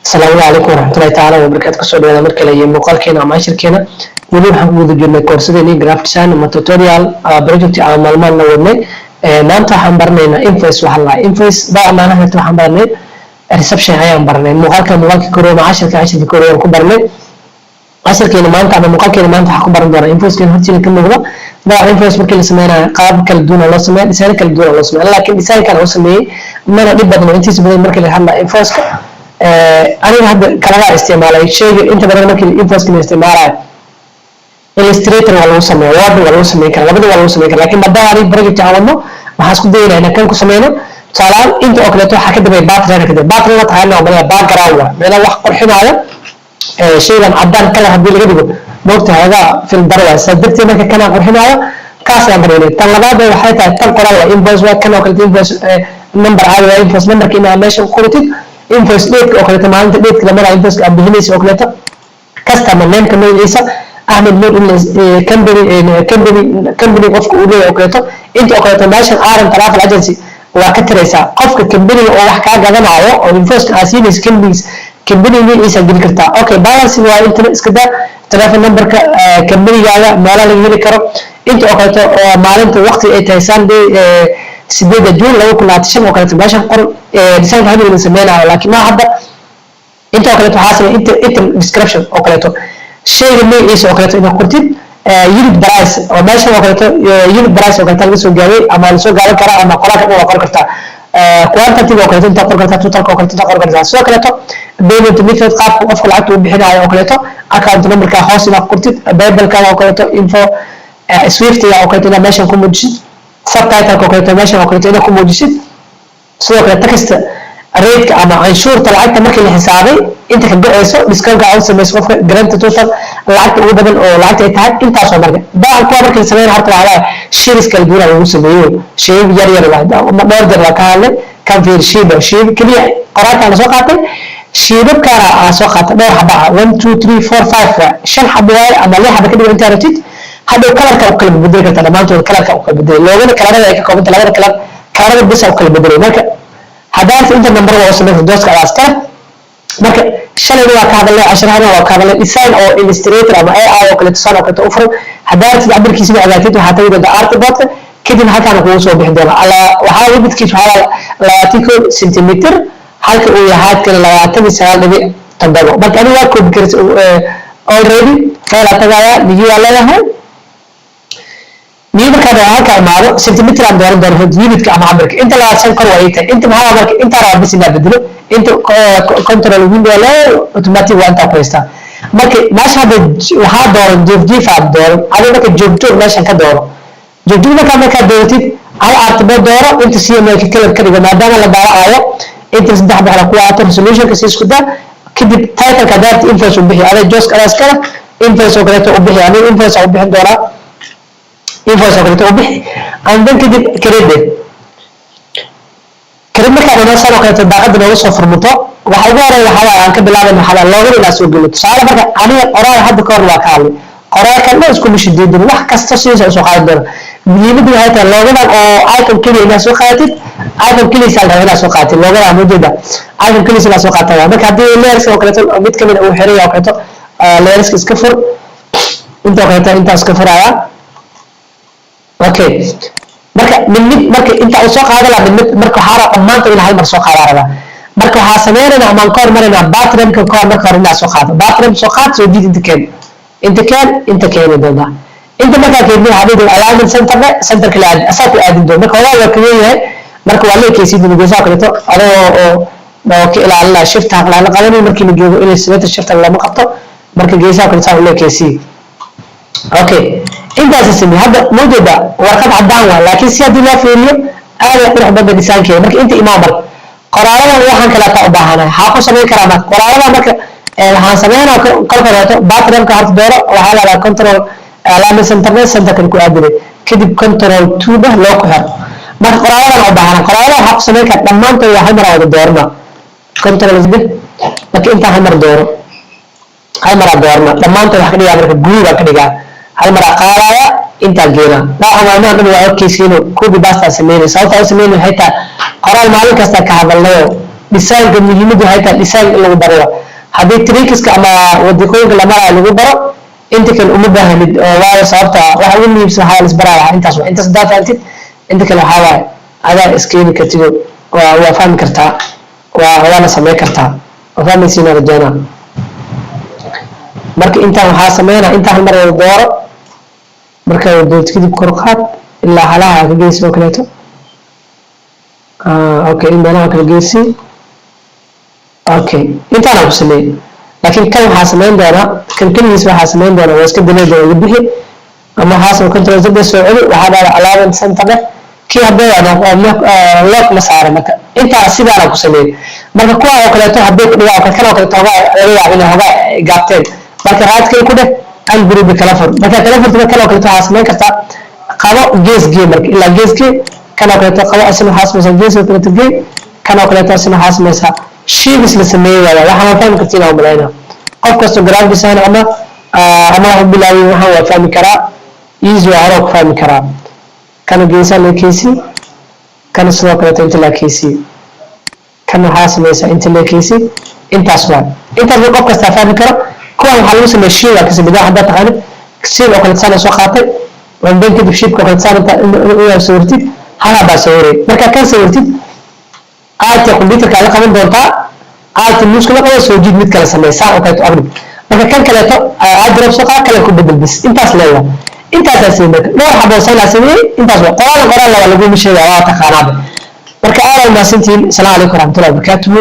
Asalaamu calaykum waraxmatullahi tacaala wabarakaatu. Kusoo dhawaada mar kale iyo muuqaalkeena ama cashirkeena. Weli waxaan ku guda jirnay koorsadeeni graphic design ama tutorial project aan maalmahan la wadnay. Maanta waxaan baranaynaa invoice. Waxaa la invoice baa maanaha waxaan baranay reception ayaan baranay. Muuqaalka muuqaalka kore ama cashirka kore aan ku baranay. Cashirkeena maanta ama muuqaalkeena maanta waxaan ku baran doonaa invoicekeena hortiina ka muuqda. Dabcan invoice markii la sameynayo, qaab kala duwan oo loo sameeya, design kala duwan oo loo sameeya, laakiin designkan uu sameeyey mana dhib badno. Intiisa badan markii laga hadlayo invoiceka, aniga hadda kalagaa isticmaalay shayga. Inta badan markii invoiceka la isticmaalayo, Illustrator waa lagu sameeya, Word waa lagu sameyn karaa, labada waa lagu sameyn karaa, laakiin maadaama aniga project aan wadno, waxaan isku dayaynaa inaan kan ku sameyno. Tusaalahaan, inta oo kaleeto waxaa ka dambeeya pattern. Ka dambeeya pattern waa taqaana, waa background, waa meelaha wax qurxinaayo. Shaygan cadaan color haddii laga dhigo, moogta hoogaa fil daro waay. Saa darteed marka kanaan qurxinaayo, kaas ayaan ka dhignay. Tan labaad waxay tahay tan qoraal waa invoice, waa kan oo kaleeto invoice number caadi waa invoice numberka inaa meesha ku qoratid, invoice date oo kaleeto, maalinta date la marayo invoice aad bixinaysa oo kaleeto, customer name-ka magaciisa, Ahmed Nur, in company qofka uu leeyahay oo kaleeto. Inta oo kaleeto meeshan Aaron Travel Agency waa ka tiraysaa. Qofka company oo wax kaa gadanayo oo invoice aad siinaysa, companies company magaciisa geli kartaa. Okay, balance waa inta iska daa, telephone numberka companygaaga, meelaha laga heli karo. Inta oo kaleeto oo maalinta waqti ay tahay, Sunday 8-da Juun 2025 oo kaleeto meeshan qor. Designka hadda la sameynayo, laakiin ma hadda. Inta oo kaleeto waxaa samey inta description oo kaleeto, shayga magaciisa oo kaleeto inaad qortid, unit price oo meeshan oo kaleeto, unit price oo kaleeto laga soo gaabay ama lasoo gaaban karaa ama qoraalka dhan waa qori kartaa, quantity oo kaleeto intaa qori kartaa, totalka oo kaleeto intaa qori kartaa. Sidoo kaleeto payment method, qaabka qofka lacagta uu bixinayo oo kaleeto, account numberka hoos inaad qortid, PayPalkaaga oo kaleeto, info SWIFT-iga oo kaleeto inaad meeshan ku muujisid, subtitleka oo kaleeto meeshan oo kaleeto inaad ku muujisid. Sidoo kale tax rate ama canshuurta lacagta markii la xisaabay inta ka go-eyso, discountka aad u samayso qofka, grand total lacagta ugu badan oo lacagta ay tahay intaasoo. Marka baahan kuwa markii la sameynaya, horta waxaa shiris kala duwan lagu sameeyo, shayb yar yar waa dhowr jeer waa ka hadlay. Kan fiir, shiiba shiib keliya qoraalkaan la soo qaatay, shiibabkaana aa soo qaatay dhowr xaba ah, one, two, three, four, five, waa shan xabo waaye ama lix xaba ka dhigo intaa rabtid. Hadhow colorka u kala bedeli kartaa, dhammaantood colorka u kala bedelay. Loogada colorada ay ka koobanta, labada color, colorada bisa u kala bedelay. Marka haddaad inta number waa u samaysa, dooska adaa iskale. Marka shalayna waa ka hadalnay, casharahana waa ka hadalnay design oo Illustrator ama AI oo kale tusaale oo kaleeto u furan. Haddaad rabtid cabirkiisaba ogaatid, waxaa tagi doontaa artboardka, kadib halkaana kugu soo bixi doona. Ala waxaa widthkiis waxaa 21 centimeter, halka uu yahay heightkana 29.7. Marka aniga waa copy karis already. File aa tagaya, new aa leeyahay. New markaan halka imaado, centimeter aan dooran doono unitka ama cabirka. Inta 25 kor waa ii tahay. Inta maxaa marka intaa rabaa bis inaa bedelo, inta control window leeyahay, automatic waa intaa ku haystaa. Marka meesha hadda waxaa dooran jiif aad dooran adiga. Marka joogjoog meeshan ka dooro, joogjoog markaa dooratid, hal artboard dooro. Inta CMYK color ka dhigo maadaama la daawacayo. Inta 300 ku aato, resolutionka si isku daa. Kadib titleka hadaad invoice u bixi, aday joska adaa iskale invoice oo kaleeto u bixi. Aniga invoice u bixin doonaa, invoice oo kaleeto u bixi, and then kadib create. Kadib markaa dhammaan oo kaleeto daaqada nooga soo furmuto, waxa ugu horeeya waxaa waaye aan ka bilaabayna waxaa waaye loogada inaa soo geliyo. Tusaale, marka aniga qoraal hadda ka hor waa ka hadlay, qoraalkan dhan isku mishidiidin, wax kasta sidiisa usoo qaadan doona. Muhiimaddu waxay tahay loogadan oo icon keliya inaad soo qaadatid. Icon keliya la rabaa inaad soo qaadatid loogada ama ujeeda icon keliya inaad soo qaadataa. Marka haddii layerska oo kaleeto mid kamid uu xiran yahay oo kaleeto, layerska iska fur. Inta oo kaleeto intaa iska furaya. Okay, marka mid mid marka inta uu soo qaadan lahaa mid mid, marka waxaa rabaa dhammaantood in hal mar soo qaadaa rabaa. Marka waxaa sameynayna amaan ka hormarinaa patternka ka hor. Marka hore inaa soo qaado pattern, soo qaad, soo jiid, inta keen, inta keen, inta keeni doontaa. Inta markaa keedin, waxaa dhihi doona alignment center, centerka la aadin, asaa ku aadin doona. Marka horaa waa kawen yahay, marka waa la ekeysiin doona geesaha kaleeto, adoo oo ka ilaalinaya shift lala qabanay markii la joogo illustrator shifta lama qabto. Marka geesaha kaleeto saa la ekeysiin. Okay, intaas samey. Hadda mawjeeda warqad cadaan waa, laakiin si haddii loo fiiriyo aad ay qurux badan dhisaankeeda. Marka inta imaa, marka qoraaladan waxaan kaleeta u baahanahay, waxaa ku samayn karaa marka qoraalada. Marka waxaan sameynaa kolka horeeto patternka horta dooro. Waxaa leedahay control, alignment center, centerkan ku aadinay, kadib control two bah loo ku xir. Marka qoraaladan u baahana, qoraalada waxaa ku samayn karaa dhammaantood waa hal mar wada doorna, control z. Marka intaa hal mar dooro, hal maraa doorna dhammaantood. Waxaa ka dhigaa marka group baan ka dhigaa, hal maraa qaadaya, intaa geena. Dhaaca maalmaha dhan waa arkaysiino copy paste sameynay. Sababta u sameynay waxay tahay qoraal maalin kasta ka hadalnayo. Designka muhiimaddu waxay tahay design in lagu baro. Haddii tricks-ka ama wadiiqooyinka la marayo lagu baro, inta kale uma baahanid oo waayo sababta waxa ugu muhiimsan waxaa la isbaraa waa intaas. Waa intaas haddaa fahantid, inta kale waxaa waaye adaa iskeeni kartido, waa fahmi kartaa, waana samayn kartaa. Waa fahmaysiina rajaynaa. Marka intaan waxaa sameynaa, intaan hal mar wada dooro. Marka wada doorto kadib, kor qaad ilaa halaha ka geysi oo kaleeto. Okay, in meelaha kala geysi. Okay, intaana ku sameeyey, laakiin kan waxaa samayn doonaa, kan keligiis waxaa samayn doonaa, waa iska delete doona, iga bixi ama waxaa Control Z soo celi. Waxaa dhahda alignment center dheh. Kii haddii lock ma saara. Marka intaa sidaana ku sameeyey. Marka kuwa oo kaleeto haddii ku dhigaa kan oo kaleeto hogaa laga yaabo inay hogaa gaabteen. Marka right click ku dheh, ungroup, kala fur. Marka kala furtid, kan oo kaleeto waxaa samayn kartaa qabo, gees gee. Marka ilaa gees gee. Kan oo kaleeto qabo, asina waxaa samaysaa gees oo kaleeto gee. Kan oo kaleeto asina waxaa samaysaa shapes la sameeyey. Waaya, waxaan waa fahmi kartiin aan malaynaa. Qof kastoo graphic design ama wax u bilaabay waxaan waa fahmi karaa, easy, waa hore ku fahmi karaa. Kana geesaa la ekeysi, kana sidoo kaleeto inta la ekeysi, kan waxaa samaysaa inta la ekeysi. Intaas waa intaas qof kastaa fahmi karo. Kuwan waxaa lagu sameeya shape waa kasii bidaa. Haddaad taqaanid shape oo kaleeto saan soo qaatay wandan, kadib shape-ka oo kaleeto saan inta inaad sawirtid, hal baa sawiray. Markaa kan sawirtid, aadka computerka la qaban doontaa, aadka mouse-ka la qabo, soo jiid, mid kale samee, saan oo kaleeto agdhig. Marka kan kaleeto aad drop soo qaad, kale ku bedel, bis, intaas leeyahay. Intaasaa sameeyey. Marka dhowr xabo sanaa sameeyey. Intaas waa qoraal, qoraal waa laguma sheegaya, waa taqaanaaba. Marka aad ay mahadsantihiin. Asalaamu calaykum waraxmatullahi wabarakaatuhu.